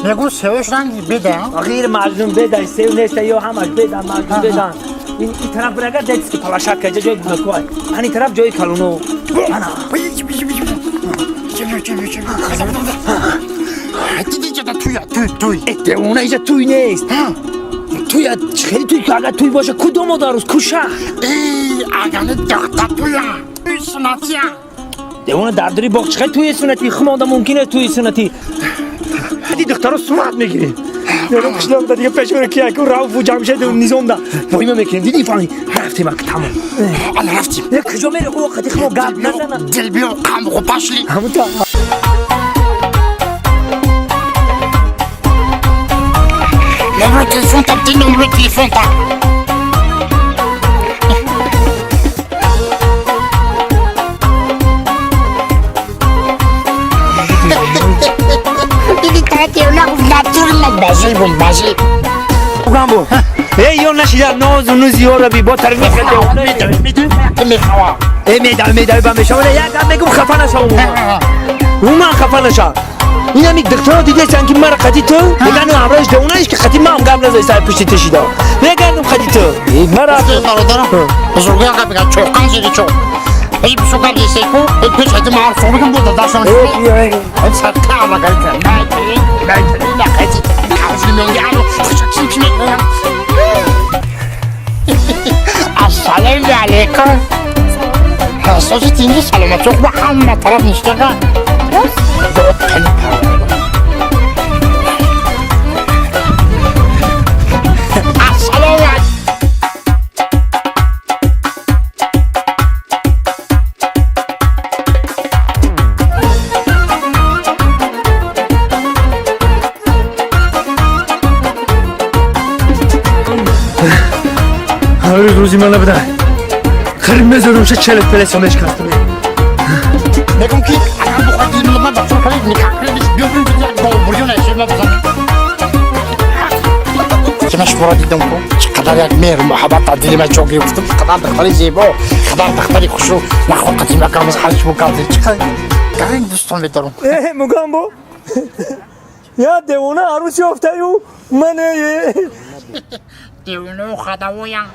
Мегӯ севш ранги беда. Ғайр маҷнун беда, сев нест, ё ҳамаш беда, маҷнун беда. Ин тараф бирага детский площадка, ҷои кӯдакҳо. Ани тараф ҷои калоно. Ана. Туй. Девона, иҷа туй нест. Туя хеле туй, агар туй боша, ку домод арӯз, ку шаҳр? Агани духта туя. Туй суннатия. Девона, дар дури боғ чӣ туи суннатӣ? Хумонда мумкин аст туи суннатӣ. Ди духтаро сурат мегирем. Ёро қишлоқда дига пешора ки яку Рауфу Ҷамшеду Низомда воима мекунем. Диди, фаҳми, рафтем ак, тамом. Ала, рафтим. Э, куҷо мере? О, қати хумо гап назана. Дил биё, қамху пошли. Ҳамута. Номер телефон та, ти номер телефон та. Диди, та натурно базӣ бун базӣ. Угамбо. Эй, ё нашида нозу нузи ёро би бо тариф Мехава. Э, меда меда ба мешава, як гап мегум, хафа нашав. Уман хафа наша. Инами духтаро дидесан, ки мара қати ту мегану ҳамроҳиш девонаиш, ки қати маам гап назай, сар пушти ту шида мегардум қати ту мара. Бародарам, бузургоя гап мегӯяд, чоқан зери чоқ. Эй, бисёр гап есеку, пеш ҳайди ман суғ мекунам, бо дадашам. Садқа амагар найтри, нақати. Ассалому алайкум. Сози тинҷи, саломатӣ, ба ҳама тараф ништага. Ассалому Ҳар рӯзи мана буда. Қариб мезорум ша челет пелеса мешкастам. Мегум, ки агар бухоҳед дили ман бахшо кунед, никоҳ кунед, биёбем, як говбурён айши ма бизанем. Ки ман шуморо дидам, ку чӣ қадар як меҳру муҳаббат дар дили ман ҷо гирифтум, чӣ қадар духтари зебо, қадар духтари хушрӯ наход қадим акамаз ҳар шумо гап чӣ қадар гарин дӯстон медорам. Э, Мугамбо. Я девона арӯс ёфтаю ман. Девону хадавоям.